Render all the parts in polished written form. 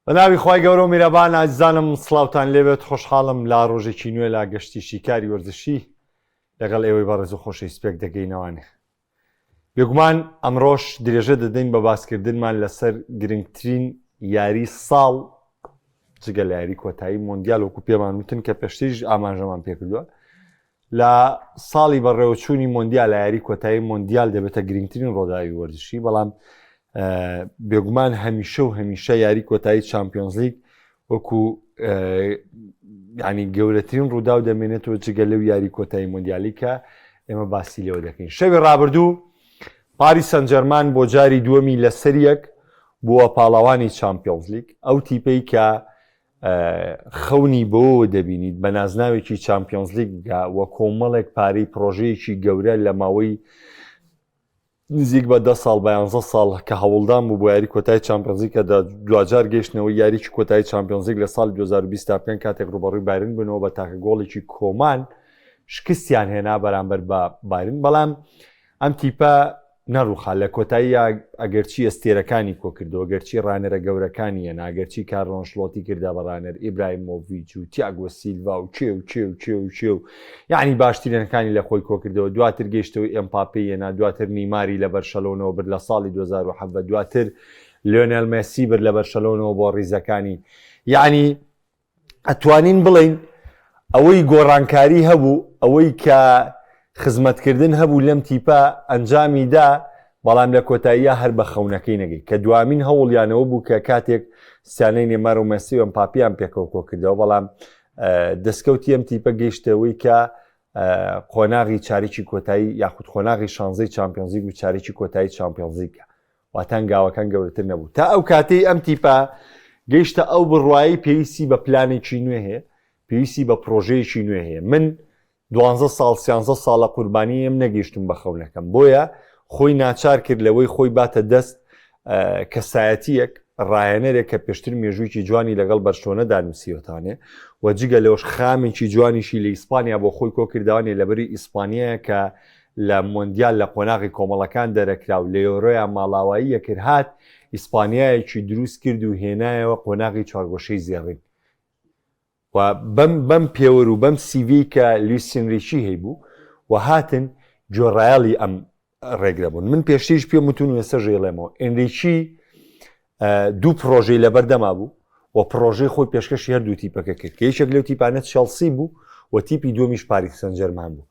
بە ناوی خوای گەورە و میرەبان ئازیزانم سڵاوتان لێبێت خۆشحاڵم لە ڕۆژێکی نوێ لە گەشتی شیکاری وەرزشی لەگەڵ ئێوەی بەڕێز و خۆشەویست پێک دەگەینەوانێ بێگومان ئەمڕۆش درێژە دەدەین بە باسکردنمان لەسەر گرنگترین یاری ساڵ جگە لە یاری کۆتایی مۆندیال وەکو پێمان وتن کە پێشتریش ئاماژەمان پێکردووە لە ساڵی بەڕێوەچوونی مۆندیال لە یاری کۆتایی مۆندیال دەبێتە گرنگترین ڕۆداوی وەرزشی بەڵام بێگومان هەمیشە و هەمیشە یاری کۆتایی چمپیۆنزلیگ وەکو ینی گەورەترین ڕووداو دەمێنێتەوە جگە لەو یاری کۆتایی مۆندیالی کە ئێمە باسی لێوە دەکەین شەوی ڕابردوو پاریس سەنجەرمان بۆ جاری دووەمی لەسەریەک بووە پاڵەوانی چمپیۆنزلیگ ئەو تیپەی کە خەونی بەوەوە دەبینیت بە نازناوێکی چامپیۆنزلیگ بگا و کۆمەڵێک پارەی پڕۆژەیەکی گەورە لە ماوەی نزیک بە دە ساڵ بە یانزە ساڵ کە هەوڵدان بوو بۆ یاری کۆتای چامپیۆنزلیگ کە دواجار گەیشتنەوە یاریی کۆتایی چامپیۆنزلیگ لە ساڵی 2020 تا بکەن کاتێک ڕوبەڕووی بایرن بنەوە بە تاکە گۆڵێکی کۆمان شکستیان هێنا بەرامبەر بە بایرن بەڵام ئەم تیپە نەڕووخا، لە کۆتاییا ئەگەرچی ئەستێرەکانی کۆکردەوە، گەرچی ڕانەرە گەورەکانی هێنا، گەرچی کارلۆ ئەنشلۆتی کردە بە ڕانەر، ئیبراهیمۆڤیچ و تیاگۆ سیلڤا و کێ و کێ و کێ و کێ و یەعنی باشترینەکانی لە خۆی کۆکردەوە، دواتر گەیشتەوە ئێمپاپێی هێنا، دواتر نیماری لە بەرشەلۆنەوە برد لە ساڵی 2017، دواتر لیۆنێل مێسی برد لە بەرشەلۆنەوە بۆ ڕیزەکانی، یەعنی ئەتوانین بڵێین ئەوەی گۆڕانکاری هەبوو ئەوەی کە خزمەتکردن هەبوو لەم تیپە ئەنجامی دا بەڵام لە کۆتاییە هەر بە خەونەکەی نەگەی کە دوامین هەوڵیانەوە بوو کە کاتێک سیانەی نێمار و مەسی و ئەمپاپیان پێکەوە کۆکردەوە بەڵام دەستکەوتی ئەم تیپە گەیشتەوەی کە قۆناغی چاریکی کۆتایی یاخود قۆناغی شانزەی چمپیۆنزیگ و چاریکی کۆتایی چمپیۆنزیگە واتە هەنگاوەکان گەورەتر نەبوو تا ئەو کاتەی ئەم تیپە گەیشتە ئەو بڕوایەی پێویستی بە پلانێکی نوێ هەیە پێویستی بە پرۆژەیەکی نوێ هەیە من دوانزە ساڵ سیانزە ساڵە قوربانیم نەگەیشتم بە خەونەکەم بۆیە خۆی ناچار کرد لەوەی خۆی باتە دەست کەسایەتیەک ڕاهێنەرێک کە پێشتر مێژوویەکی جوانی لەگەڵ بەرشلۆنەدا نووسیوەتانێ و جگە لەوەش خامێکی جوانیشی لە ئیسپانیا بۆ خۆی کۆکردوانێ لەبەری ئیسپانیایە کە لە مۆندیال لە قۆناغی کۆمەڵەکان دەرەکرا و لە یۆرۆیا ماڵاوایی یەکر هات، ئیسپانیایەکی دروست کرد و هێنایەوە قۆناغی چوارگۆشەی زێڕین و بەم بەم پێوەر و بەم سیڤی کە لویس ئینریکی هەیبوو و هاتن گوێڕایەڵی ئەم ڕێگرە بوون. من پێشتریش پێم وتون و ئێستاش ئەیڵێمەوە ئینریکی دوو پڕۆژەی لەبەردەما بوو و پڕۆژەی خۆی پێشکەشی هەردوو تیپەکە کرد کە یەکێک لەو تیپانە چێڵسی بوو و تیپی دووەمیش پاریس سانجێرمان بوو.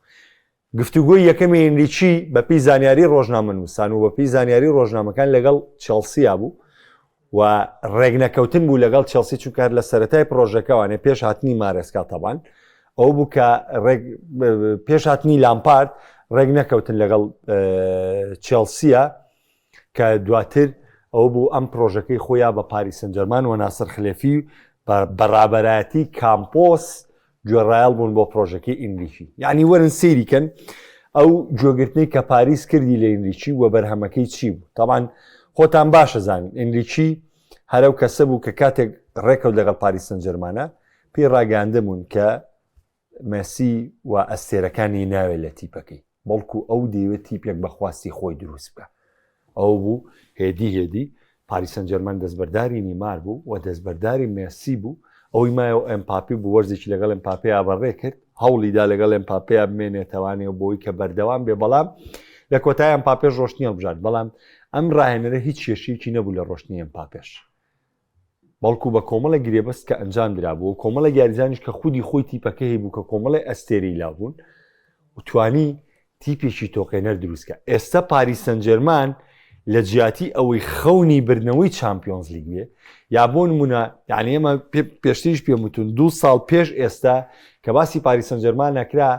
گفتوگۆی یەکەمی ئینریکی بەپێی زانیاری ڕۆژنامەنووسان و بەپێی زانیاری ڕۆژنامەکان لەگەڵ چێڵسیا بوو و ڕێکنەکەوتن بوو لەگەڵ چێڵسی چونکە هەر لە سەرەتای پڕۆژەکەوانێ پێش هاتنی مارێسکا تەبان ئەو بوو کە پێش هاتنی لامپارد ڕێک نەکەوتن لەگەڵ چێڵسیە کە دواتر ئەوە بوو ئەم پرۆژەکەی خۆیا بە پاریس سنجەرمان و ناسر خلێفی بە ڕابەرایەتی کامپۆس گوێڕایەڵ بوون بۆ پرۆژەکەی ئینریکی یعنی وەرن سەیری کەن ئەو گوێگرتنەی کە پاریس کردی لە ئینریکی و بەرهەمەکەی چی بوو تاوان خۆتان باشە زانین ئینریکی هەرەو کەسە بوو کە کاتێک ڕێکەوت لەگەڵ پاریس سنجەرمانە پێی ڕاگەاندەبوون کە مەسی و ئەستێرەکانی ناوێت لە تیپەکەی بەڵکو ئەو دەیەوێت تیپێک بە خواستی خۆی دروست بکە ئەو بوو هێدی هێدی پاریس سانجێرمان دەستبەرداری نیمار بوو و دەستبەرداری مێسی بوو ئەوەی مایەوە ئێمپاپی بوو وەرزێکی لەگەڵ ئێمپاپێیا بەڕێ کرد هەوڵی دا لەگەڵ ئێمپاپێیا بمێنێتەوانێ و بۆی کە بەردەوام بێ بەڵام لە کۆتای ئێمپاپێش ڕۆشتنی هەڵبژارد بەڵام ئەم ڕاهێنەرە هیچ کێشەیەکی نەبوو لە ڕۆشتنی ئێمپاپێش بەڵکو بە کۆمەڵێک گرێبەست کە ئەنجام درابوو و کۆمەڵێک یاریزانیش کە خودی خۆی تیپەکە هەیبوو کە کۆمەڵێ ئەستێرەی لابوون و توانی تیپێکی تۆقێنەر دروستکە ئێستا پاریس سەنجێرمان لە جیاتی ئەوەی خەونی بردنەوەی چمپیۆنز لیگ بێ یا بۆ نمونە یعنی ئێمە پێشتریش پێم وتون دوو ساڵ پێش ئێستا کە باسی پاریس سەنجێرمان نەکرا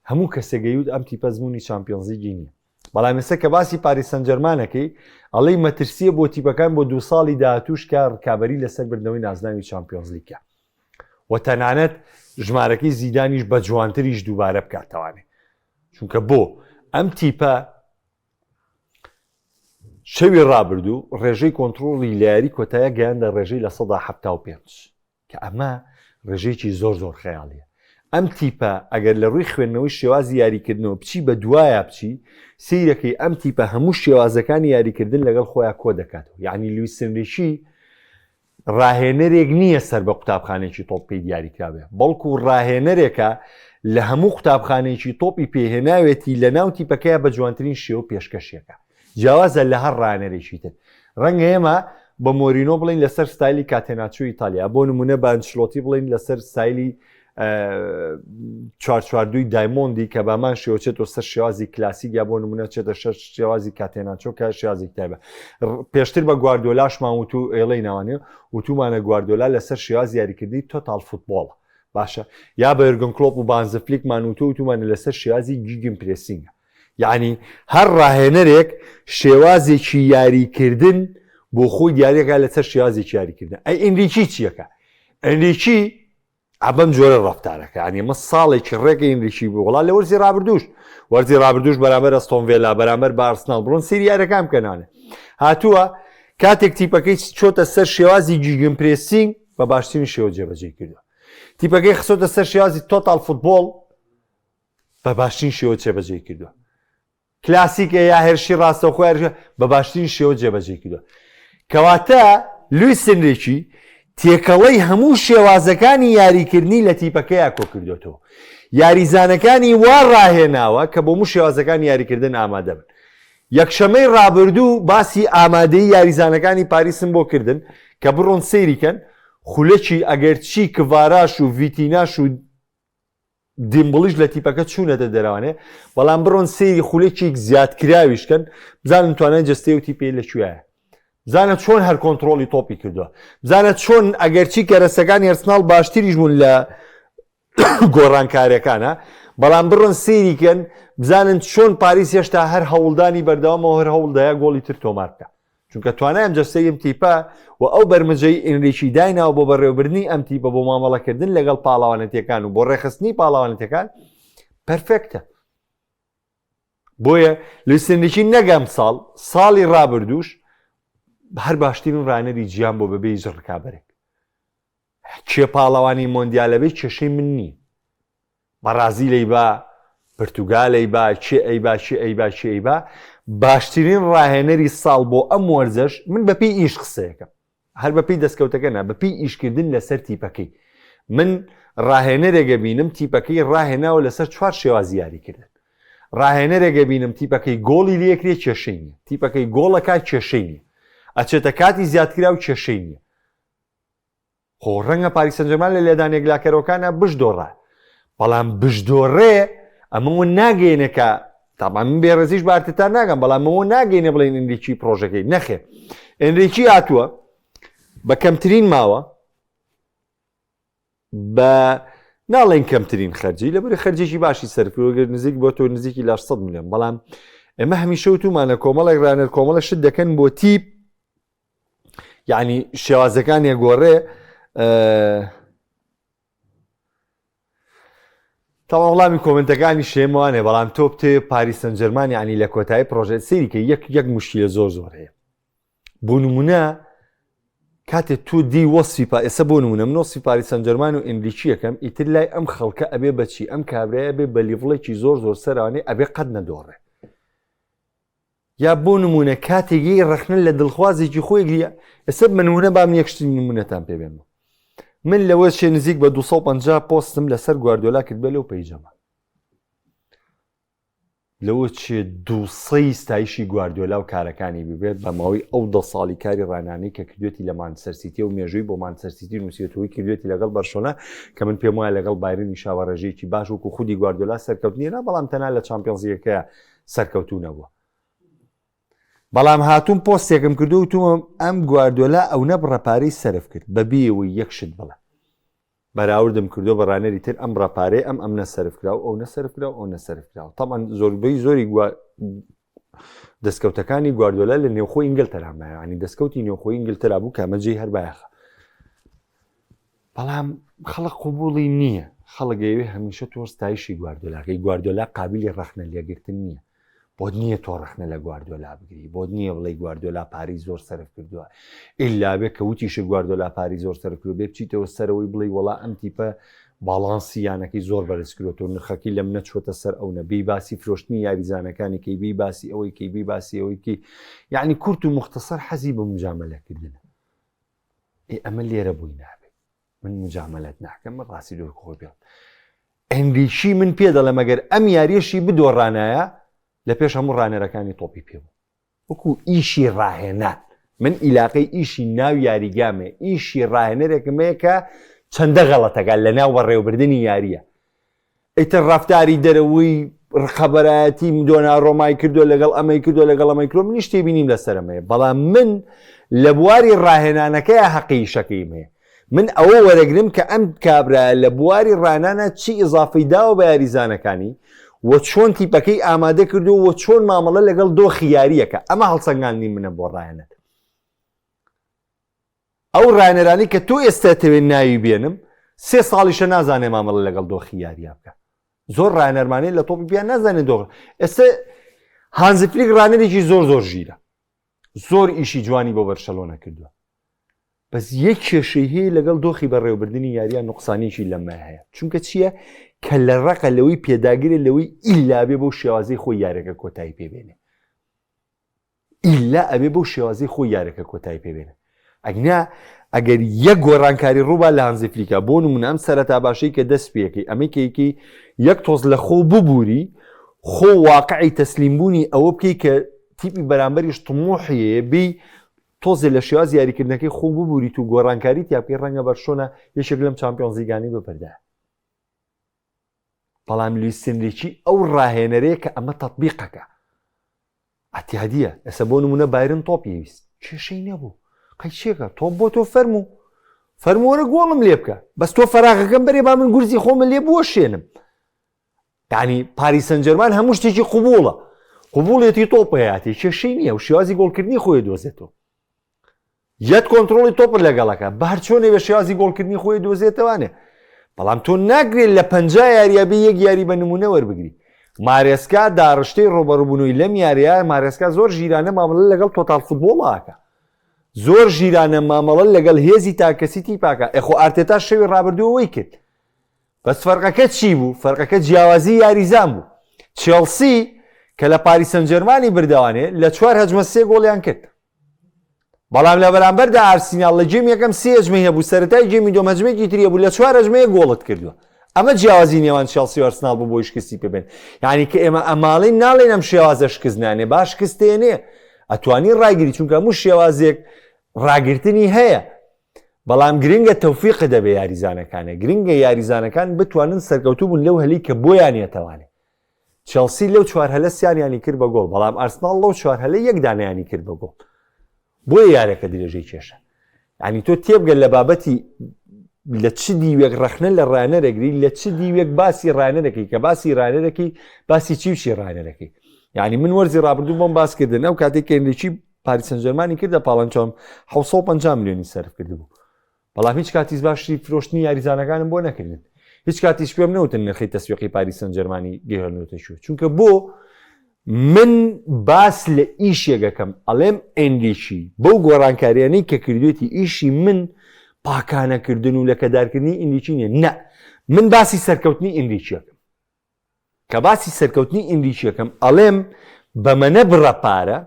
هەموو کەسێک گەیوت ئەم تیپە زمونی چمپیۆنز لیگی نییە بەڵام ئێستا کە باسی پاریس سەنجەرمانەکەی ئەڵێی مەترسیە بۆ تیپەکان بۆ دوو ساڵی داهاتووش کە ڕکابەری لەسەر بردنەوەی نازناوی چامپیۆنزلیگە و تەنانەت ژمارەکەی زیدانیش بە جوانتریش دووبارە بکاتەوانێ چونکە بۆ ئەم تیپە شەوی ڕابردوو ڕێژەی کۆنتترۆڵی لە یاری کۆتایە گەیاندە ڕێژەی 75 کە ئەمە ڕێژەیەکی زۆر زۆر خەیاڵیە. ئەم تیپە ئەگەر لە ڕووی خوێندنەوەی شێوازی یاریکردنەوە بچی بە دوایا بچی سەیرەکەی ئەم تیپە هەموو شێوازەکانی یاریکردن لەگەڵ خۆیان کۆ دەکاتەوە یعنی لویس ئینریکی. ڕاهێنەرێک نییە سەر بە قوتابخانێکی تۆپی دیاریکراوێ بەڵکو ڕاهێنەرێکە لە هەموو قوتابخانێکی تۆپی پێهێناوێتی لە ناو تیپەکەی بە جوانترین شێوە پێشکەشیەکە جیاوازە لە هەر ڕاهێنەرێکی تر. ڕەنگە ئێمە بە مۆرینۆ بڵێین لەسەر ستایلی کاتێناچۆی ئیتالیا، بۆ نمونە بە ئەنچلۆتی بڵێین لەسەر ستایلی چوارچواردووی دایمۆندی کە بامان شێوە چێتەوە سەر شێوازی کلاسیک یا بۆ نمونە چێتە شەر شێوازی کاتێناچۆ کە شێوازی تایبە پێشتر بە گواردۆلاشمان وتو ئێڵەی ناوانێ وتومانە گواردۆلا لەسەر شێوازی یاریکردنی total football ە باشە یا بە یۆرگن کلۆپ و هانزی فلیکمان وتو وتومانە لەسەر شێوازی gegenpressing ە یەعنی هەر ڕاهێنەرێک شێوازێکی یاریکردن بۆ خۆی دیارەکە لەسەر شێوازێکی یاریکردن ئەی ئینریکی چیەکە ئینریکی ئەبەم جۆرە ڕفتارەکە یعنی ئەمە ساڵێکی ڕێکە ئینریکی بوو وڵا لە وەرزی ڕابردووش وەرزی ڕابردووش بەرامبەر ئەستۆن ڤێلا بەرامبەر بارسناڵ بڕۆن سری یارەکان بکەنانە هاتووە کاتێک تیپەکەی چۆتە سەر شێوازی gegenpressing بە باشترین شێوە جێبەجێ کردووە تیپەکەی خسۆتە سەر شێوازی total football بە باشترین شێوە جێبەجێی کردووە کلاسیکە یا هێرشی ڕاستەوخۆ هێرش بە باشترین شێوە جێبەجێی کردووە کەواتە لویس ئێنریکی تێکەڵەی هەموو شێوازەکانی یاریکردنی لە تیپەکەیا کۆ کردوێتەوە یاریزانەکانی وا ڕاهێناوە کە بۆ هەموو شێوازەکانی یاریکردن ئامادە بن یەکشەمەی ڕابردوو باسی ئامادەی یاریزانەکانی پاریسم بۆ کردن کە بڕۆن سەیریکەن خولەکی ئەگەرچی کڤاراش و ڤیتیناش و دیمبڵیش لە تیپەکە چوونەتە دەرەوانێ بەڵام بڕۆن سەیری خولێکیک زیادکراویش کەن بزانن توانای جەستەی و تیپی لە کوێیە بزانە چۆن هەر کۆنتترۆلی تۆپی کردووە بزانە چۆن ئەگەرچی کەرەسەکانی ئەرسناڵ باشتریش بوون لە گۆڕانکاریەکانە بەڵام بڕۆن سەیری کەن بزانن چۆن پاریس هێشتا هەر هەوڵدانی بەردەوامەوە هەر هەوڵدایە گۆڵی تر تۆمار بکە چونکە توانای ئەم جەستەی ئەم تیپە و ئەو بەرمەجەی ئینریکی دایناوە بۆ بەڕێوەبردنی ئەم تیپە بۆ مامەڵەکردن لەگەڵ پاڵەوانەتیەکان و بۆ ڕێکخستنی پاڵەوانەتیەکان perfect ە بۆیە لویس ئینریکی نەک ئەم ساڵ ساڵی ڕابردووش هەر باشترین ڕانەری جیان بۆ بەبێ هیچ ڕکابەرێک کێ پاڵەوانی مۆندیالە بێ کێشەی من نییە بەڕازیل ئەیبا، پرتوگال ئەیبا، کێ ئەیبا، کێ ئەیبا، کێ ئەیبا، باشترین ڕاهێنەری ساڵ بۆ ئەم وەرزەش من بەپێی ئیش قسەیەکەم هەر بەپێی دەستکەوتەکە نا بەپێی ئیشکردن لەسەر تیپەکەی من ڕاهێنەرێک ئەبینم تیپەکەی ڕاهێناوە لەسەر چوار شێوازی یاریکردن ڕاهێنەرێک ئەبینم تیپەکەی گۆڵی لێکرێ کێشەی نییە تیپەکەی گۆڵەکە کێشەی نییە ئەچێتە کاتی زیادکراو کێشەی نییە خۆ ڕەنگە پاریس سانجێرمان لە لێدان یەکلاکەرەوەکانە بشدۆڕا بەڵام بشدۆڕێ ئەمەوە ناگەێنێ کە تامان من بێڕێزیش بە ئارتێتا ناگەم بەڵام ئەوە ناگەینە بڵێن ئەنریکی پرۆژەکەی نەخێر ئەنریکی هاتووە بە کەمترین ماوە بە ناڵێن کەمترین خەرجی لەبەر خەرجێکی باشی سەرفگەر نزیک بۆ تۆ نزیکی لا 100 میلیۆن بەڵام ئێمە هەمیشە وتومانە کۆمەڵێک ڕانەر کۆمەڵە شت دەکەن بۆ تیپ یعنی شێوازەکان یەگۆڕێ تەوا وڵامی کۆمنتەکانی شێموانێ بەڵام تۆ بتێ پاریس سەنجەرمان یعنی لە کۆتایی پرۆژێت سەیری کە یەک یەک مشکلە زۆر زۆر هەیە بۆ نمونە کاتێ تۆ دی وەسفی پا ئێستا بۆ نمونە من وەسفی پاریس سەنجەرمان و ئەنریکیەکەم ئیتر لای ئەم خەڵکە ئەبێ بەچی ئەم کابرایە بێ بە level ێکی زۆر زۆر سەرانێ ئەبێ قەت نەدۆڕێ یا بۆ نموونە کاتێک یەی ڕەخنە لە دڵخوازێکی خۆی گریە ئێستا بە نموونە با من یەک شتی نموونەتان پێ بێنمەوە من لەوە چێ نزیک بە 250 پۆستم لەسەر گواردیۆلا کرد بە لەو پەیجەمە لەوە چێ دووسەی ستایشی گواردیۆلا و کارەکانی ببێت بە ماوەی ئەو دە ساڵی کاری ڕانانی کە کردوێتی لە مانچستەر سیتی و مێژووی بۆ مانچستەر سیتی نووسێتەوەی کردوێتی لەگەڵ بەرشۆنە کە من پێم وایە لەگەڵ بایرنی شاوە ڕێژەیەکی باش وەکو خودی گواردیۆلا سەرکەوتنی نا بەڵام تەنها لە چامپیۆنزیەکەیە سەرکەوتوو نەبووە بەڵام هاتووم پۆستێکم کردو وتومە ئەم گواردۆلا ئەو نەبڕە پارەی سەرف کرد بەبێ ئەوەی یەک شت بڵێ بەراوردم کردو بە ڕانەری تر ئەم ڕەپارەی ئەم ئەم نەسەرف کرا و ئەو نەسەرف کرا و ئەو نەسەرف کرا تەبعەن زۆربەی زۆری گوا دەستکەوتەکانی گواردۆلا لە نێوخۆی ئینگلتەرا مایە ینی دەستکەوتی نێوخۆی ئینگلتەرا بوو کە ئەمە جێی هەر بایەخە بەڵام خەڵک قوبوڵی نییە خەڵک ئەیەوێ هەمیشە تۆ ستایشی گواردۆلاکەی گواردۆلا قابلی ڕەخنە لێگرتن نییە بۆت نییە تۆ ڕەخنە لە گواردۆلا بگری بۆت نییە بڵێ گواردۆلا پارەی زۆر سەرف کردووە ئیلا بێ کە وتیشە گواردۆلا پارەی زۆر سەرف کردووە بێ بچیتەوە سەرەوەی بڵێ وەڵا ئەم تیپە باڵانسی یانەکەی زۆر بەرز کردوەوە نرخەکەی لەم نەچوەتە سەر ئەو نە بی باسی فرۆشتنی یاریزانەکانی کەی بی باسی ئەوەی کەی بی باسی ئەوەی کەی یعنی کورت و مختصر حەزی بە مجامەلەکردنە. ئێ ئەمە لێرە بووی نابێ من مجاملەت ناکەم من ڕاستی دۆر خۆ بێڵ ئەنریکی من پێ دەڵێم ئەگەر ئەم یاریەشی بدۆڕانایە لە پێش هەموو ڕانەرەکانی تۆپی پێ بوو وەکو ئیشی ڕاهێنان من ئیلاقەی ئیشی ناو یاریگامێ ئیشی ڕاهێنەرێکم هەیە کە چەندە غەڵەتەکە لە ناو بەڕێوەبردنی یاریە ئیتر ڕەفتاری دەرەوەی ڕقەبەرایەتی دۆنارۆمای کردو لەگەڵ ئەمەی کردو لەگەڵ ئەمەی کردو منیش تێبینیم لەسەرم هەیە بەڵام من لە بواری ڕاهێنانەکەی هەقی ئیشەکەیم هەیە من ئەوە وەرەگرم کە ئەم کابرایە لە بواری ڕانانە چی ئیزافەی داوە بە یاریزانەکانی و چۆن تیپەکەی ئامادە کردو و چۆن مامەڵە لەگەڵ دۆخی یاریەکە ئەمە هەڵسەنگاندنی منە بۆ ڕاهێنەر ئەو ڕاهێنەرانەی کە تۆ ئێستا تەوێ ناوی بێنم سێ ساڵیشە نازانێ مامەڵە لەگەڵ دۆخی یارییا بکە زۆر ڕاهێنەرمانەی لە تۆپی پیان نازانێت دۆخ ئێستا هانزی فلیک ڕانەرێکی زۆر زۆر ژیرە زۆر ئیشی جوانی بۆ بەرشەلۆنە کردووە بەس یەک کێشەی هەیە لەگەڵ دۆخی بەڕێوەبردنی یاریان نقصانێکی لەمە هەیە چونکە چییە کە لە ڕقە لەوەی پێداگرێ لەوەی ئیلا بێ بەو شێوازەی خۆی یارەکە کۆتایی پێبێنێ ئیلا ئەبێ بەو شێوازەی خۆی یارەکە کۆتایی پێ بێنێ ئەگنا ئەگەر یەک گۆڕانکاری ڕووبا لە هانزی فلیکا بۆ نمونە ئەم سەرەتا باشەی کە دەست پێەکەی ئەمەی کەیکەی یەک تۆز لە خۆ ببووری خۆ واقعی تەسلیم بوونی ئەوە بکەی کە تیپی بەرامبەریش طموحیە بی تۆزێ لە شێواز یاریکردنەکەی خۆ ببوریت و گۆڕانکاری تیا بکەی ڕەنگە بەرشۆنە یەکێک لەم چامپیۆنزلیگانەی ببردایە بەڵام لویس ئێنریکی ئەو ڕاهێنەرەیە کە ئەمە تەطبیقەکە ئەتیادیە ئێستا بۆ نمونە بایرن تۆپی ویست کێشەی نەبوو قەیچێکە تۆپ بۆ تۆ فەرموو فەرمووەرە گۆڵم لێ بکە بەس تۆ فەراغەکەم بەرێ با من گورزی خۆمە لێ بوەشێنم یعنی پاریس سەنجەرمان هەموو شتێکی قوبوڵە قوبوڵێتی تۆپ هەیەتی کێشەی نییە و شێوازی گۆڵکردنی خۆی دۆزێتەوە یەت کۆنترۆڵی تۆپت لەگەڵەکە بە هەر چۆنێ بە شێوازی گۆڵکردنی خۆی دۆزێتەوانێ بەڵام تۆ ناگرێت لە پ یاریە بێ یەک یاری بە نمونە وەربگری مارێسکا داڕشتەی ڕوبەڕوبوونەوەی لەم یاریە مارێسکا زۆر ژیرانە مامەڵە لەگەڵ total football ەکە زۆر ژیرانە مامەڵە لەگەڵ هێزی تاکەسی تیپاکە ئەخۆ ئارتێتا شەوی ڕابردووەوەی کرد بەس فەرقەکە چی بوو؟ فەرقەکە جیاوازی یاریزان بوو. چێڵسی کە لە پاریس سەنجێرمانی بردەوانێ لە چوار هەجمە سێ گۆڵیان کرد. بەڵام لە بەرامبەردا ئارسیناڵ لە game یەکەم سێ هەجمەی هەبوو سەرەتای game ی دووەم هەجمێکی تری هەبوو لە چوار هەجمە یەک گۆڵت کردووە. ئەمە جیاوازی نێوان چێڵسی و ئەرسناڵ بوو بۆی شکستی پێ بێن. یعنی کە ئێمە ئەماڵین ناڵێن ئەم شێوازە شکست نانێ با شکستێنێ ئەتوانی ڕایگری چونکە هەموو شێوازێک ڕاگرتنی هەیە بەڵام گرنگە تەوفیقت دەبێ یاریزانەکانە گرنگە یاریزانەکان بتوانن سەرکەوتوو بوون لەو هەلی کە بۆیان یەتەوانێ چێڵسی لەو چوار هەلە سیانیانی کرد بە گۆڵ بەڵام ئارسناڵ لەو چوار هەلە یەک دانیانی کرد بە گۆڵ بۆیە یارەکە درێژەی کێشە یعنی تۆ تێبگە لە بابەتی لە چ دیوێک ڕەخنە لە ڕانەرەگری لە چ دیوێک باسی ڕانەرەکەی کە باسی ڕانەرەکەی باسی چی و چی ڕانەرەکەی یعنی من وەرزی ڕابردوو بۆم باسکردن ئەو کاتێک کەنریکی پاریس سانجێرمانی کردە پاڵەنچۆم 750 ملیۆنی سەرف کردبوو بەڵام هیچ کاتیش باشی فرۆشتنی یاریزانەکانم بۆ نەکردن هیچ کاتیش پێم نەوتن نرخی تەسویقی پاریس سانجێرمانی گەیاندووەتە کوێ چونکە بۆ من باس لە ئیشێکەکەم ئەڵێم ئەنریکی بەو گۆڕانکاریانەی کە کردوێتی ئیشی من پاکانەکردن و لەکەدارکردنی ئینریکی نیە نە من باسی سەرکەوتنی ئینریکیەکەم کە باسی سەرکەوتنی ئینریکیەکەم ئەڵێم بەمەنە بڕە پارە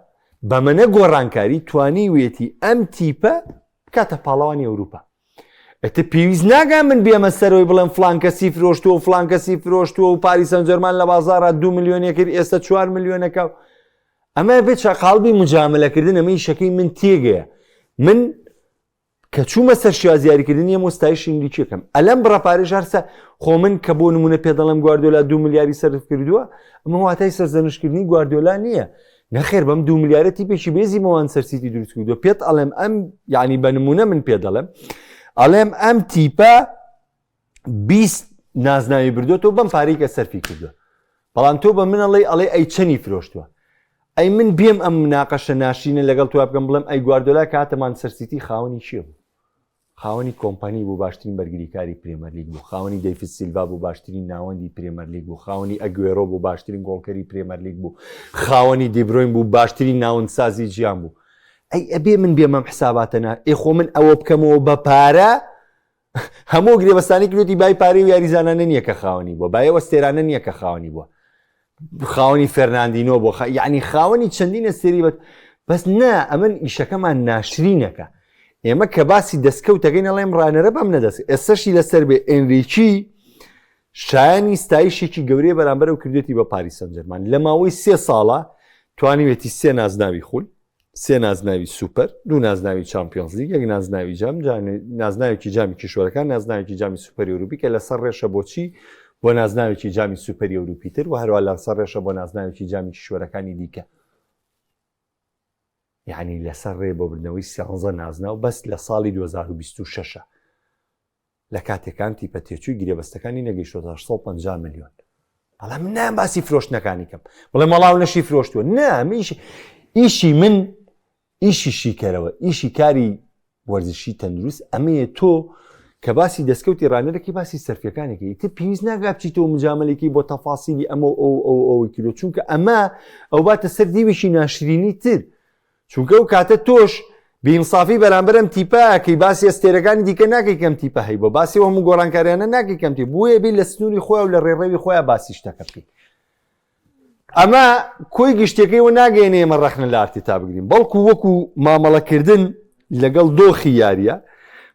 بەمەنە گۆڕانکاری توانیوێتی ئەم تیپە بکاتە پاڵەوانی ئەوروپا ئەتە پێویست ناگا من بێمە سەرەوەی بڵێم فلان کەسی فرۆشتووە و فلان کەسی فرۆشتووە و پاریس سانجێرمان لە بازاڕا دو ملیۆنێ کرد ئێستا چوار ملیۆنەکە ئەمە بێ چاقاڵبی مجاملەکردن ئەمە ئیشەکەی من تێگەیە من کە چوومە سەر شێوازی یاریکردنی ئەم و ستایشی ئینگلیزیەکەم ئەلەم بڕە پارەیش هەرسە خۆ من کە بۆ نمونە پێ دەڵێم گواردیۆلا دو ملیاری سەرف کردووە ئەمە واتای سەرزەنشکردنی گواردیۆلا نییە نەخێر بەم دو ملیارە تیپێکی بێزی مانچستەر سیتی دروست کردووە پێت ئەڵێم ئەم یعنی بە نمونە من پێ دەڵێم ئەڵێم ئەم تیپە 20 نازناوی بردوێتەوە بەم پارەی کە سەرفی کردووە بەڵام تۆ بە من ئەڵێ ئەڵێ ئەی چەنی فرۆشتووە ئەی من بێم ئەم مناقەشە ناشرینە لەگەڵ تۆ بکەم بڵێم ئەی گواردۆلا کە هاتە مانچستەر سیتی خاوەنی کێ بوو خاوەنی کۆمپانی بوو باشترین بەرگریکاری پرێمەرلیگ بوو خاوەنی دەیفید سیلڤا بوو باشترین ناوەندی پرێمەرلیگ بوو خاوەنی ئەگوێرۆ بوو باشترین گۆڵکەری پرێمەرلیگ بوو خاوەنی دیبرۆین بوو باشترین ناوەندسازی جیان بوو ئەی ئەبێ من بێم ئەم حساباتە نا ئێ خۆ من ئەوە بکەمەوە بە پارە هەموو گرێبەستانی کردوێتی بای پارەی و یاریزانانە نییە کە خاوەنی بووە بای ئەو ئەستێرانە نییە کە خاوەنی بووە خاوەنی فێرناندینۆ بۆ یعنی خاوەنی چەندین ئەستێری بەت بەس نا ئەمن ئیشەکەمان ناشرینەکە. ئێمە کە باسی دەستکەوتەکەین ئەڵێم ڕانەرە بەم نەدەست ئێستەشی لەسەر بێ ئێنریکی شایانی ستایشێکی گەورەیە بەرامبەر و کردێتی بە پاریس سانجێرمان لە ماوەی سێ ساڵە توانیوێتی سێ نازناوی خول سێ نازناوی سوپەر دوو نازناوی چامپیۆنزلیگ یەک نازناوی جام نازناوێکی جامی کیشوەرەکان نازناوێکی جامی سوپەری ئەوروپی کە لەسەر ڕێشە بۆچی بۆ نازناوێکی جامی سوپەری ئەوروپی تر و هەروە لەسەر ڕێشە بۆ نازناوێکی جامی کیشوەرەکانی دیکە یعنی لەسەر ڕێ بۆ بردنەوەی سیانزە نازناو بەس لە ساڵی 2026 لە کاتێکان تیپە تێچووی گرێبەستەکانی نەگەیشتۆتە 850 ملیۆن بەڵام من نام باسی فرۆشتنەکانی کەم بڵێ مەڵاو نەشی فرۆشتووە نا ئیشی من ئیشی شیکەرەوە ئیشی کاری وەرزشی تەندروست ئەمەیە تۆ کە باسی دەستکەوتی ڕانەرەکی باسی سەرفەکانێکی ئیتر پێویست ناکا بچیتەوە مجاملێکی بۆ تەفاسیلی ئەمە ئەو ئەو ئەوەی کردو چونکە ئەمە ئەو باتە سەر دیوێکی ناشرینی تر چونکە ئەو کاتە تۆش بێئینسافی بەرامبەر ئەم تیپە ئەکەی باسی ئەستێرەکانی دیکە ناکەی کەم تیپە هەی بۆ باسی ئەو هەموو گۆڕانکاریانە ناکەی کەم تیپ بۆیە بێ لە سنووری خۆیان و لە ڕێڕەوی خۆیان باسی شتەکە بکەیت ئەمە کۆی گشتەکەی و ناگەێنێ ئێمە ڕەخنە لە ئارتێتا بگرین بەڵکو وەکو مامەڵەکردن لەگەڵ دۆخی یاریە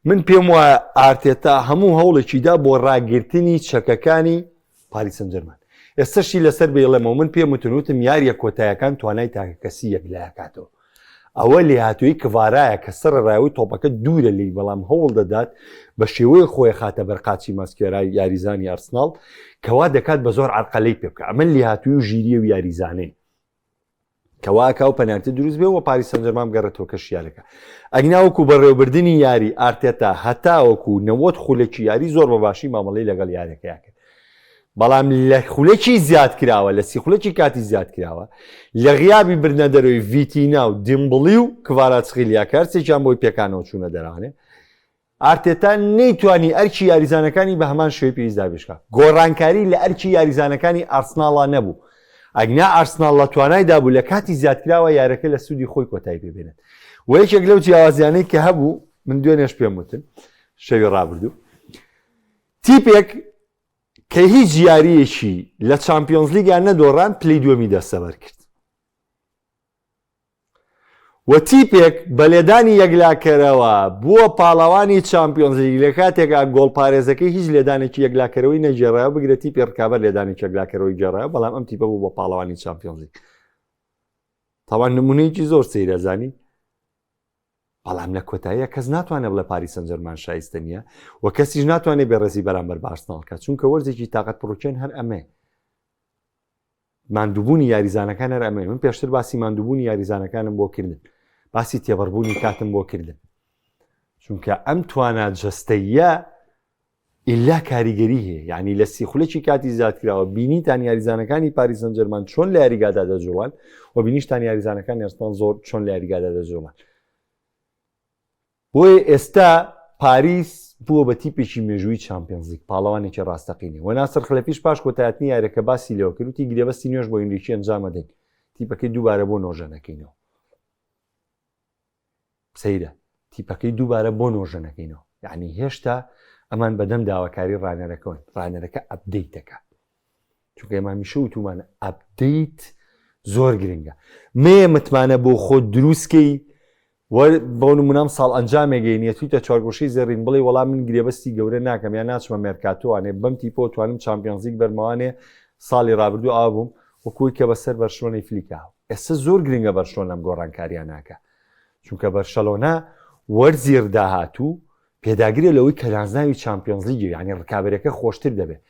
من پێم وایە ئارتێتا هەموو هەوڵێکیدا بۆ ڕاگرتنی چەکەکانی پاریس سانجێرمان ئێستەشی لەسەر بێڵێمەوە من پێم وتن وتم یاریە کۆتایەکان توانای تاکەکەسی یەکلایەکاتەوە ئەوە لێهاتووی کڤارایە کە سەر ڕایەوەی تۆپەکە دوورە لی بەڵام هەوڵ دەدات بە شێوەیە خۆی خاتە بەرقاچی ماسکێرای یاریزانی ئەرسناڵ کەوا دەکات بە زۆر عرقەلەی پێ بکە ئەمە لێهاتووی و ژیریە و یاریزانەیە کەوا ئەکا و پەنالتی دروست بێ و پاریس سانجێرمان بگەڕێتەوە کەش یاریەکە ئەگنا وەکو بەڕێوەبردنی یاری ئارتێتا هەتاوەکو 90 خولەکی یاری زۆر بە باشی مامەڵەی لەگەڵ یاریەکەیا کرد بەڵام لە خولەکی زیاد کراوە لە سی خولەکی کاتی زیاد کراوە لە غیابی بردنە دەرەوەی ڤیتینا و دیمبڵی و کڤاراتسخیلیا کە هەرسێکیان بۆی پێکانەوە چوونە دەرانێ ئارتێتا نەیتوانی ئەرکی یاریزانەکانی بە هەمان شێوەی پێویست دابەش بکات. گۆڕانکاری لە ئەرکی یاریزانەکانی ئارسناڵا نەبوو. ئەگینا ئارسناڵ لە توانایدا بوو لە کاتی زیادکراوە یاریەکە لە سوودی خۆی کۆتایی پێ بێنێت. و یەکێک لەو جیاوازیانەی کە هەبوو، من دوێنێش پێم وتن، شەوی ڕابردوو، تیپێک کە هیچ یارییەکی لە چامپیۆنزلیگا نەدۆڕان پلەی دووەمی دەستەبەر کرد. و تیپێک بە لێدانی یەکلاکەرەوە بووە پاڵەوانی چامپیۆنزلیگ لە کاتێکا گۆڵپارێزەکەی هیچ لێدانێکی یەکلاکەرەوەی نەگێڕایەوە بگرە تیپی ڕکابەر لێدانێکی یەکلاکەرەوەی گێڕایەوە بەڵام ئەم تیپە بوو بە پاڵەوانی چامپیۆنزلیگ تاوان نمونەیەکی زۆر سەیرە زانی بەڵام لە کۆتاییە کەس ناتوانێت بڵێ پاریس سەنجەرمان شایستە نییە و کەسیش ناتوانێت بێڕێزی بەرامبەر بە ئارسناڵ کات چونکە وەرزێکی تاقەت پڕوکێن هەر ئەمەیە ماندووبوونی یاریزانەکان هەر ئەمەیە من پێشتر باسی ماندووبوونی یاریزانەکانم بۆ کردن باسی تێبەربوونی کاتم بۆ کردن چونکە ئەم توانا جەستەیە ئللا کاریگەری هەیە یعنی لە سی خولەکی کاتی زیادکراوە بینیتان یاریزانەکانی پاریس سانجێرمان چۆن لە یاریگادا دەجوڵان و بینیشتان یاریزانەکانی ئەرسناڵ زۆر چۆن لە یاریگادا دەجوڵان بۆیە ئێستا پاریس بووە بە تیپێکی مێژووی چامپیۆنزلیگ، پاڵەوانێکی ڕاستەقینەیە و ناسر خلەفیش پاش کۆتایهاتنی یارییەکە باسی لێوە کرد، وتی گرێبەستی نوێش بۆ ئینریکی ئەنجامەدەین، تیپەکەی دووبارە بۆ نۆژەنەکەینەوە. سەیرە تیپەکەی دووبارە بۆ نۆژەنەکەینەوە، یەعنی هێشتا ئەمان بەدەم داواکاری ڕانەرەکەوەن، ڕانەرەکە update دەکات. چونکە ئێمە هەمیشە وتومانە update زۆر گرنگە مێ متمانە بۆ خۆت دروستکەی بۆ نمونام ساڵ ئەنجامێگەی نیە تویتە چوارگۆشەی زێڕین بڵێ وەڵام من گرێبەستی گەورە ناکەم یا ناچمە مێرکاتۆوانێ بەم تیپۆ توانم چامپیۆنزلیگ بەرمەوانێ ساڵی ڕابردوو ئاوا بووم وەکوی کە بەسەر بەرشلۆنەی فلیکا ئێستا زۆر گرنگە بەرشلۆن لەم گۆڕانکاریان ناکە چونکە بەرشەلۆنە وەرزی داهاتوو پێداگرە لەوەی کە نازناوی چامپیۆنزلیگی یانی ڕکابەرەکە خۆشتر دەبێت.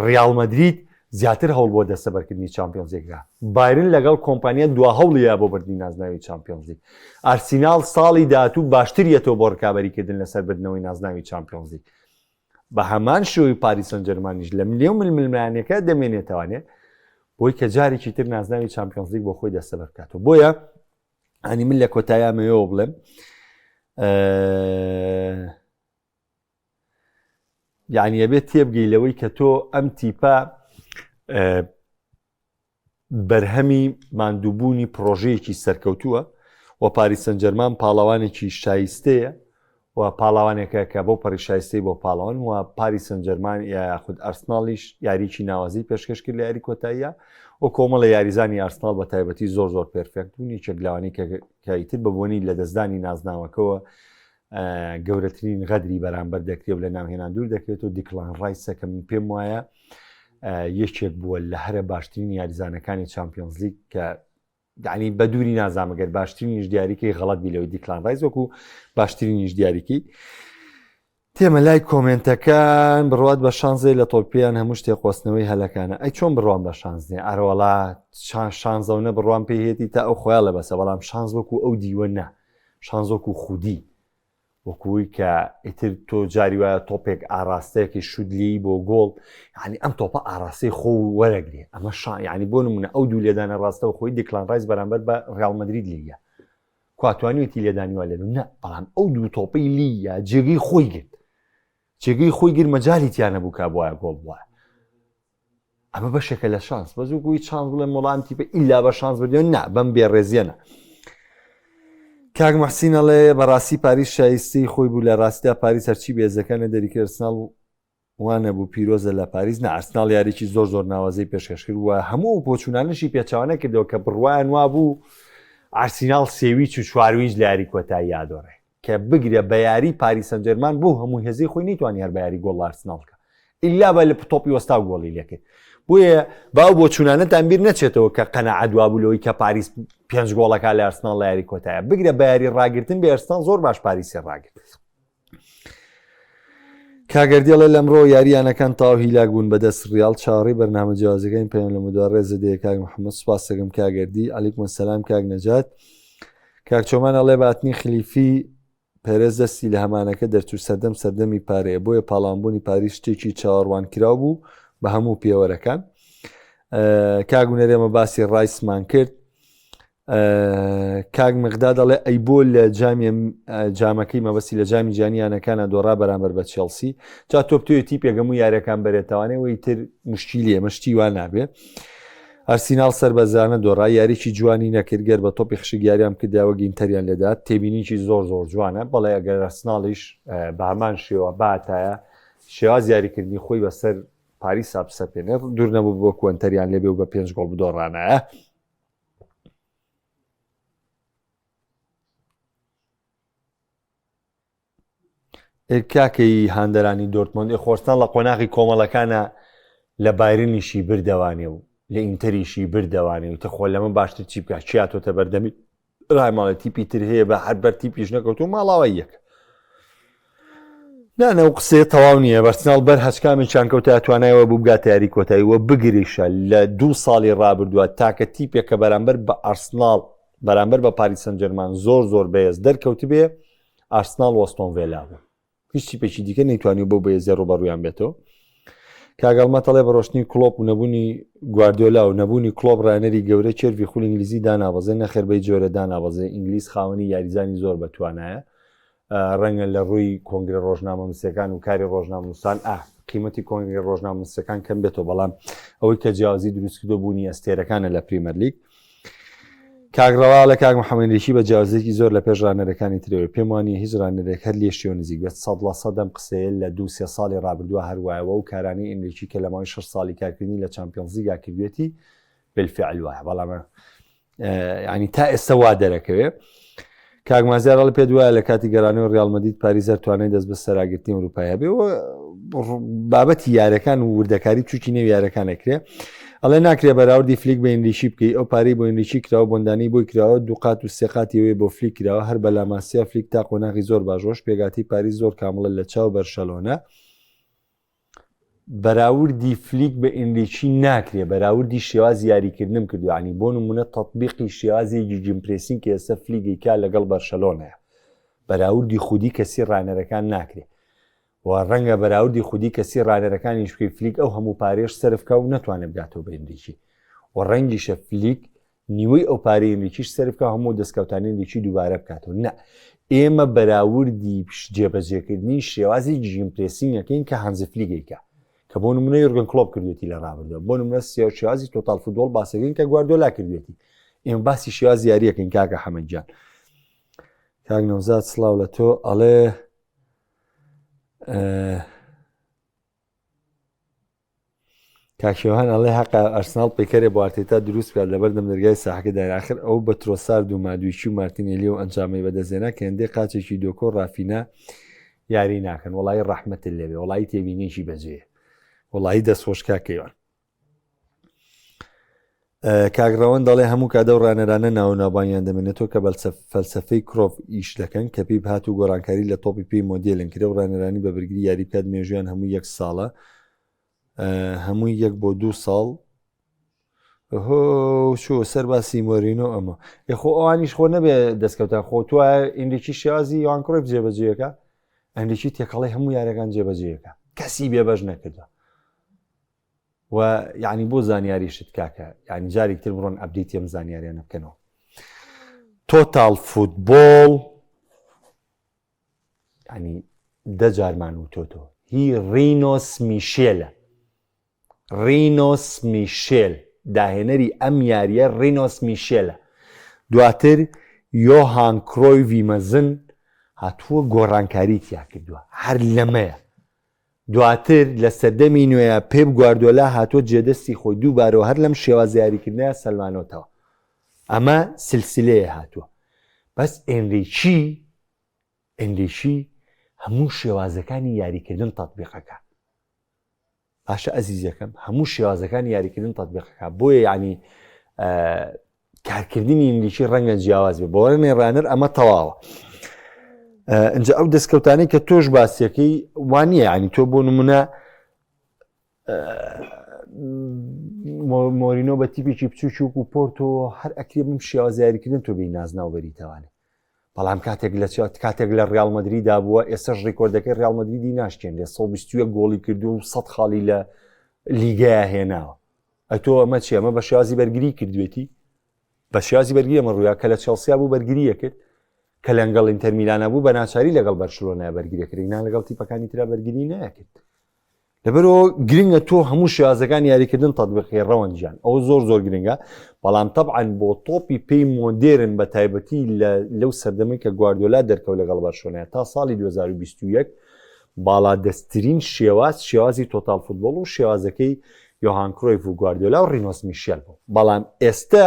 ڕیاڵ مەدرید زیاتر هەوڵ بۆ دەستەبەرکردنی چامپیۆنزلیگە. بایرن لەگەڵ کۆمپانیا دوا هەوڵیە بۆ بردنی نازناوی چامپیۆنزلیگ. ئارسیناڵ ساڵی داهاتوو باشتر یەتەوە بۆ ڕکابەریکردن لەسەر بردنەوەی نازناوی چامپیۆنزلیگ. بە هەمان شێوەی پاریس سانجێرمانیش لە نێو ملململانێکە دەمێنێتەوانێ بۆی کە جارێکی تر نازناوی چامپیۆنزلیگ بۆ خۆی دەستەبەر بکاتەوە. بۆیە ئەنی من لە کۆتایی ئەمەوێەوە بڵێم یعنی ئەبێت تێبگەی لەوەی کە تۆ ئەم تیپە بەرهەمی ماندووبوونی پرۆژەیەکی سەرکەوتووە و پاریس سەنجەرمان پاڵەوانێکی شایستەیە و پاڵەوانێکە کە بەو پەڕی شایستەی بۆ پاڵەوان و پاریس سەنجەرمان یاخود ئەرسناڵیش یاریی ناوازەی پێشکەش کرد لە یاری کۆتاییە و کۆمەڵە یاریزانی ئارسناڵ بە تایبەتی زۆر زۆر perfect بوون یەکێک لەوانەی کە کە ئیتر بە بۆنی لەدەستدانی نازناوەکەوە. گەورەترین غەدری بەرامبەر دەکرێت و لە ناوهێنان دوور دەکرێت و دیکلان ڕایسە کە من پێم وایە یەکێک بووە لە هەرە باشترین یاریزانەکانی چمپیۆنزلیگ کە یعنی بە دووری نازانم گەر باشترینیش دیاریکەی غەڵەت بی لەوەی دیکلان ڕایس وەکو باشترینیش دیاریکەی تێمە لای کۆمێنتەکان بڕوات بە شانزێ لە تۆپیان هەموو شتێ قۆستنەوەی هەلەکانە ئەی چۆن بڕوام بە شانز نیە ئەرەوەڵا شانزەونە بڕوام پێی هێتی تا ئەو خۆیان لە بەسە بەڵام شانز وەکو ئەو دیوە نا شانز وەکو خودی وەکوی کە ئیتر تۆ جاری وایە تۆپێک ئاراستەیەکی شوت لێی بۆ گۆڵ یعنی ئەم تۆپە ئاراستەی خۆ وەرەگرێ ئەمە شان یعنی بۆ نمونە ئەو دوو لێدانە ڕاستەوە خۆی دیکلان ڕایس بەرامبەر بە ڕیاڵ مەدرید لێیە کوا توانیوێتی لێدانی وا لێدەن نا بەڵام ئەو دوو تۆپەی لیە جێگەی خۆی گرت جێگەی خۆی گرت مەجالی تیا نەبوو کا بواە گۆڵ بووە ئەمە بەشێکە لە شانس بەس وەکوی چانس بڵێم وەڵام تیپە ئیلا بە شانس بردیەوە نا بەم بێڕێزیەنە کاک محسین ئەڵێ بەڕاستی پاریس شایستەی خۆی بوو لە ڕاستیدا پاریس هەرچی بێزەکانە دەریکرد ئەرسناڵ وانەبوو پیرۆزە لە پاریس نا ئەرسناڵ یاریی زۆر زۆر ناوازەی پێشکەش کرد و هەموو ئەو پۆچوونانەشی پێچەوانە کردەوە کە بڕوایان وابوو ئارسیناڵ سێویچ و چوارویچ لە یاری کۆتایی یادۆڕێ کە بگرە بە یاری پاریس سەنجەرمان بۆ هەموو هێزەی خۆی نەیتوانی هەر بە یاری گۆڵ لە ئارسناڵ کە ئیلا بە لە تۆپی وەستا و گۆڵی لێکرد بۆیە با ئەو بۆچوونانەتان بیر نەچێتەوە کە قەناعەت وابوو لەوەی کە پاریس پێنج گۆڵەکە لە ئارسناڵ لە یاری کۆتایە بگرە بە یاری ڕاگرتن بە ئارسناڵ زۆر باش پاریسی ڕاگرت کاگەردی ئەڵێ لەمڕۆ یارییانەکان تەواو هیلاک بوون بەدەست ڕیاڵ چاوەڕێی بەرنامە جیاوازەکانی پەیام لەمەدوا ڕێزە دەیە کاک محەممەد سوپاس دەکەم کاگەردی عەلیکم سەلام کاک نەجات کاک چۆمان ئەڵێ باتنی خلیفی پێرێز دەستی لە هەمانەکە دەرچوو سەردەم سەردەمی پارەیە بۆیە پاڵانبوونی پاریس شتێکی چاوەڕوان کراو بوو بە هەموو پێوەرەکان کاک گونەرێمە باسی ڕایسمان کرد کاک مقداد دەڵێ ئەی بۆ لە جامی جامەکەی مەبەستی لە جامی جیهانی یانەکانە دۆڕا بەرامبەر بە چێڵسی جا تۆ بتوێ تیپێک هەموو یاریەکان بەرێتوانێ وی تر مشکیلیە مشتی وا نابێ ئەرسیناڵ سەربەزانە دۆڕا یاریی جوانی نەکرد گەر بە تۆپی خشک یاریان کردیاوە گینتەریان لێدات تێبینیی زۆر زۆر جوانە بەڵێ ئەگەر ئەرسناڵیش بە هەمان شێوە باتایە شێواز یاریکردنی خۆی بەسەر پاریسا بسەپێنێ دوور نەبوو بۆ کوەنتەریان لێبێ و بە پێنج گۆڵ بدۆڕانایە کاکەی هاندەرانی دۆرتمۆند ئێ خۆرستان لە قۆناغی کۆمەڵەکانە لە بایرنیشی بردەوانێ و لە ئینتەریشی بردەوانێ و تەخۆ لەمە باشتر چی بکە چیاتۆتە بەردەمی ڕایماڵە تیپی تر هەیە بە هەر بەر تیپیش نەکەوتو ماڵاوای یەک نانە و قسەیە تەواو نییە بەرسناڵ بەر هەچکامێکیان کەوتە توانایەوە بوو بگاتە یاری کۆتایی و بگریشە لە دوو ساڵی ڕابردووە تاکە تیپێک کە بەرامبەر بە ئارسناڵ بەرامبەر بە پاریس سەنجەرمان زۆر زۆر بەهێز دەرکەوتبێ ئارسناڵ وەستۆن ڤێلا بوو هیچ تیپێکی دیکە نەیتوانی بەو بەهێزیە ڕووبەڕوویان بێتەوە کاگەڵمە تەڵێ بە ڕۆشتنی کلۆپ و نەبوونی گواردیۆلا و نەبوونی کلۆپ ڕانەری گەورە curve ی خولی ئینگلیزی دانابەزێ نەخێر بەی جۆرە دانابەزێ ئینگلیز خاوەنی یاریزانی زۆر بەتوانایە ڕەنگە لە ڕووی کۆنگرە ڕۆژنامەنووسەکان و کاری ڕۆژنامەنووسان ئا قیمەتی کۆنگرە ڕۆژنامەنووسەکان کەم بێتەوە بەڵام ئەوەی کە جیاوازی دروستکردو بوونی ئەستێرەکانە لە پریمەرلیگ کاک ڕەوا لە کاک محەممەد ریشی بە جیاوازێکی زۆر لە پێش ڕانەرەکانی ترەوە پێم وانیە هیچ ڕانەرێک هەر لێشیەوە نزیک بێت سەد لە سەدەم قسەیە لە دوو سێ ساڵی ڕابردووە هەروایەوە و کارانەی ئەنریکی کە لە ماوەی شەش ساڵی کارکردنی لە چامپیۆنزلیگا کردوێتی بالفعل وایە بەڵام ینی تا ئێستا وا دەرەکەوێ کاک مازیار ئەڵێ پێت وایە لە کاتی گەرانەوەی ڕیاڵ مەدرید پاریس هەر توانای دەست بە سەراگرتنی ئەوروپای هەبێ و بابەتی یارەکان و وردەکاری بچوکی نێو یارەکان ئەکرێ ئەڵێ ناکرێ بەراوردی فلیک بە ئینریکی بکەی ئەو پارەی بۆ ئینریکی کراوە بۆندانی بۆی کراوە دووقات و سێقاتی ئەوەی بۆ فلیک کراوە هەر بە لاماسیا فلیک تا قۆناغی زۆر باش ڕۆشت پێگاتی پاریس زۆر کامڵە لە چاو بەرشەلۆنە بەراوردی فلیک بە ئینریکی ناکرێ بەراوردی شێوازی یاریکردنم کردو عنی بۆ نمونە تەطبیقی شێوازی gegenpressing کە ئێستا فلیک ئەیکا لەگەڵ بەرشەلۆنەیە بەراوردی خودی کەسی ڕانەرەکان ناکرێ و ڕەنگە بەراوردی خودی کەسی ڕانەرەکانیش بکەی فلیک ئەو هەموو پارێش سەرف کا و نەتوانێت بگاتەوە بە ئینریکی و ڕەنگیشە فلیک نیوەی ئەو پارەی ئەمریکیش سەرف کا هەموو دەستکەوتانی ئەمریکی دووبارە بکاتەوە نا ئێمە بەراوردی جێبەجێکردنی شێوازی gegenpressing ەکەین کە هانزی فلیک ئەیکا کە بۆ نمونە یورگن کلۆپ کردوێتی لە ڕابردووە بۆ نمونە شێوازی total football باسەکەین کە گواردۆلا کردوێتی ئێمە باسی شێوازی یاریەکەین کاکە حەمەد گیان کاک نەوزاد سڵاو لە تۆ ئەڵێ کاک هێوان ئەڵێ هەقە ئەرسناڵ پەیکەرێ بۆ ئارتێتا دروست بکات لەبەردەم دەرگای ساحەکە دایە ئاخر ئەو بە ترۆسارد و مادویکی و مارتینێلی و ئەنجامەی بەدەستهێنا کە هێندەی قاچێکی دۆکۆ ڕافینا یاری ناکەن وەڵایی ڕەحمەتت لێبێ وەڵایی تێبینێکی بەجێیە وەڵایی دەستخۆش کاک کەیوان کاک ڕەوەند دەڵێ هەموو کات ئەو ڕانەرانە ناو و ناوبانگیان دەمێنێتەوە کە فەلسەفەی کرۆف ئیش دەکەن کە پیپ هات و گۆڕانکاری لە تۆپی پێی مۆدێلن کرێ و ڕانەرانی بە بەرگری یاری بکات مێژویان هەموو یەک ساڵە هەمووی یەک بۆ دوو ساڵ هۆ چۆ سەر باسی مۆرینۆ ئەمە یخۆ ئەوانیش خۆ نەبێ دەستکەوتان خۆ تو ئینریکی شێوازی یوان کرۆیف جێبەجێەکە ئەندێکی تێکەڵی هەموو یارەکان جێبەجێەکە کەسی بێبەش نەکردووە و یعنی بۆ زانیاریشت کاکە یعنی جارێک تر بڕۆن update ی ئەم زانیاریانە بکەنەوە Total Football ینی دە جارمان وتۆتەوە هی ڕینۆس میشێلە ڕینۆس میشێل داهێنەری ئەم یاریە ڕینۆس میشێلە دواتر یۆهان کرۆیڤی مەزن هاتووە گۆڕانکاری تیا کردووە هەر لەمەیە دواتر لە سەردەمی نوێیا پێپ گواردیۆلا هاتووە جێدەستی خۆی دووبارەوە هەر لەم شێوازە یاریکردنەیا سەلمانۆتەوە. ئەمە سلسلەیە هاتووە. بەس ئێنریکی ئێنریکی هەموو شێوازەکانی یاریکردن تەتبیقەکە. باشە ئەزیزەکەم هەموو شێوازەکانی یاریکردن تەتبیقەکە بۆیە یعنی کارکردنی ئینگلیشی ڕەنگە جیاواز بێ بۆڕێنێ ڕانەر ئەمە تەواوە ئەجا ئەو دەستکەوتانەی کە تۆش باسیەکەی وانە ینی تۆ بۆ نمونە مۆرینۆ بە تیپێکی بچووک و پۆرتۆ هەر ئەکرێ بم شێواز یاریکردن تۆ بی نازناو بەریتەوانێ بەڵام کاتێک لە کاتێک لە ڕیاڵ مەدریدا بووە ئێستاش ڕیکۆردەکەی ڕیاڵ مەدریدی ناشکێنرێ 121 گۆڵی کردو و 100 خاڵی لە لیگەیە هێناوە ئەتۆ ئەمە چی ئەمە بە شێوازی بەرگری کردوێتی بە شێوازی بەرگری ئەمە ڕوویا کە لە چێڵسیا بوو بەرگریە کرد کە لەنگەڵ ئینتەر میلانە بوو بە ناچاری لەگەڵ بەرشلۆنە بەرگری کرد نا لەگەڵ تیپەکانی ترا بەرگری نەکرد لەبەرەوە گرنگە تۆ هەموو شێوازەکان یاریکردن تەطبیقی ڕەوەندیان ئەوە زۆر زۆر گرنگە بەڵام تەبعەن بۆ تۆپی پێی مۆدێرن بە تایبەتی لەو سەردەمەی کە گواردۆلا دەرکەوت لەگەڵ بەرشۆنە تا ساڵی 2021 باڵادەستترین شێواز شێوازی Total Football و شێوازەکەی یۆهان کرۆیف و گواردیۆلا و ڕینۆس میشێل بوو بەڵام ئێستا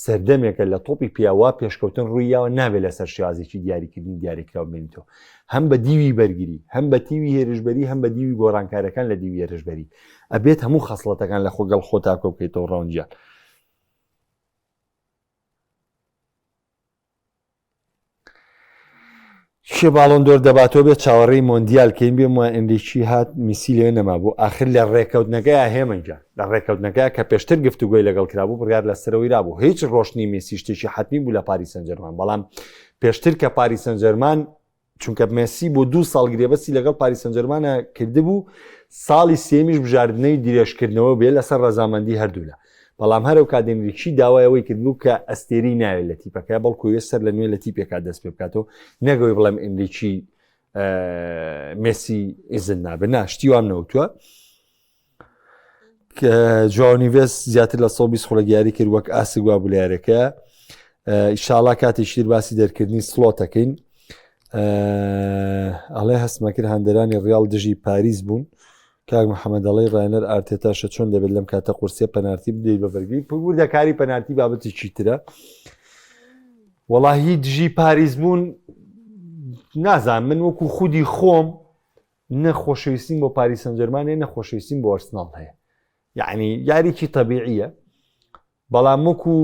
سەردەمێکە لە تۆپی پیاوە پێشکەوتن ڕوویاوە نابێت لەسەر شێوازێکی دیاریکردنی دیاریکراو بمێنیتەوە هەم بە دیوی بەرگری هەم بە تیوی هێرشبەری هەم بە دیوی گۆڕانکارەکان لە دیوی هێرشبەری ئەبێت هەموو خەسڵەتەکان لە خۆگەڵ خۆتا کۆ بکەیتەوە ڕەوەند گیان کێ باڵۆن دۆر دەباتەوە بێت چاوەڕێی مۆندیال کەین بێم وایە ئەنریکی هات میسی لێ نەمابوو ئاخر لە ڕێکەوتنەکەیا هێمن گیان لە ڕێکەوتنەکەیا کە پێشتر گفتوگۆی لەگەڵ کرابوو بڕیار لەسەرەوەی رابوو هیچ ڕۆشتنی مێسی شتێکی حەتمی بوو لە پاریس سەنجەرمان بەڵام پێشتر کە پاریس سەنجەرمان چونکە مێسی بۆ دوو ساڵ گرێبەستی لەگەڵ پاریس سەنجەرمانە کردبوو ساڵی سێمیش بژاردنەی درێژکردنەوە بێ لەسەر ڕەزامەندی هەردوولا بەڵام هەر ئەو کات ئێنریکی داوای ئەوەی کردبوو کە ئەستێرەی ناوێت لە تیپەکە بەڵکو وێ سەر لە نوێ لە تیپێکا دەست پێ بکاتەوە نەگەوەی بڵێم ئێنریکی مێسی ئیزن نابێت نا شتی وام نەوتووە جواو نیڤێس زیاتر لە 120 خولەک یاری کرد وەک ئاسک وا بوو لە یاریەکە ئیشاڵا کاتێکی تر باسی دەرکردنی سڵۆتەکەین ئەڵێ هەستمەکرد هاندەرانی ڕیاڵ دژی پاریس بوون کاک محەممەد دەڵی ڕایەنەر ئارتێتاشە چۆن دەبێت لەم کاتە قورسیە پەنارتی بدەیت بە بەرگری وردەکاری پەنارتی بابەتێکی ترە وەڵاهی دژی پاریس بوون نازان من وەکو خودی خۆم نە خۆشەویستیم بۆ پاریس سەنجەرمان هەیە نە خۆشەویستیم بۆ ئەرسناڵ هەیە یعنی یاریکی تەبیعیە بەڵام وەکو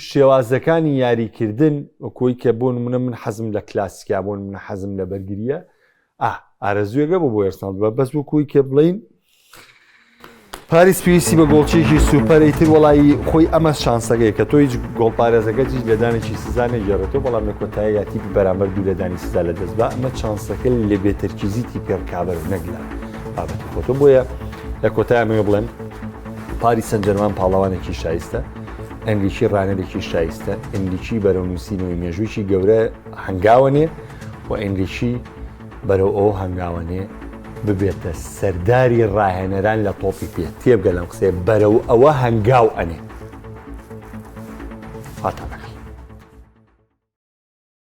شێوازەکانی یاریکردن وەکۆی کە بۆ نمونە من حەزم لە کلاسیکا بۆ نمونە حەزم لە بەرگریە ئا ئارەزوویەکە بۆ بۆ ئەرسناڵ بە بەس وەکوی کە بڵین پاریس پێویستی بە گۆڵچیەکی سوپەر ئیتر وەڵایی خۆی ئەمە شانسەکەی کە تۆ هیچ گۆڵپارێزەکە هیچ لێدانێکی سزا نەگێڕێتەوە بەڵام لە کۆتایی یا تیپی بەرامبەر دوو لێدانی سزا لە دەست با ئەمە چانسەکە لە بێتەرکیزی تیپی ڕکابەر نەک لە بابەتی خۆتۆ بۆیە لە کۆتایی ئەمەوێ بڵێم پاریس سەنجەرمان پاڵەوانێکی شایستە ئەنریکی ڕانەرێکی شایستە ئەنریکی بەرەو نووسینەوەی مێژوویی گەورە هەنگاوەنێ و ئەنریکی بەرەو ئەو هەنگاوەنێ ببێتە سەرداری ڕاهێنەران لە تۆپی پێ تێبگە لەم قسەیە بەرەو ئەوە هەنگاو ئەنێ. فاتە.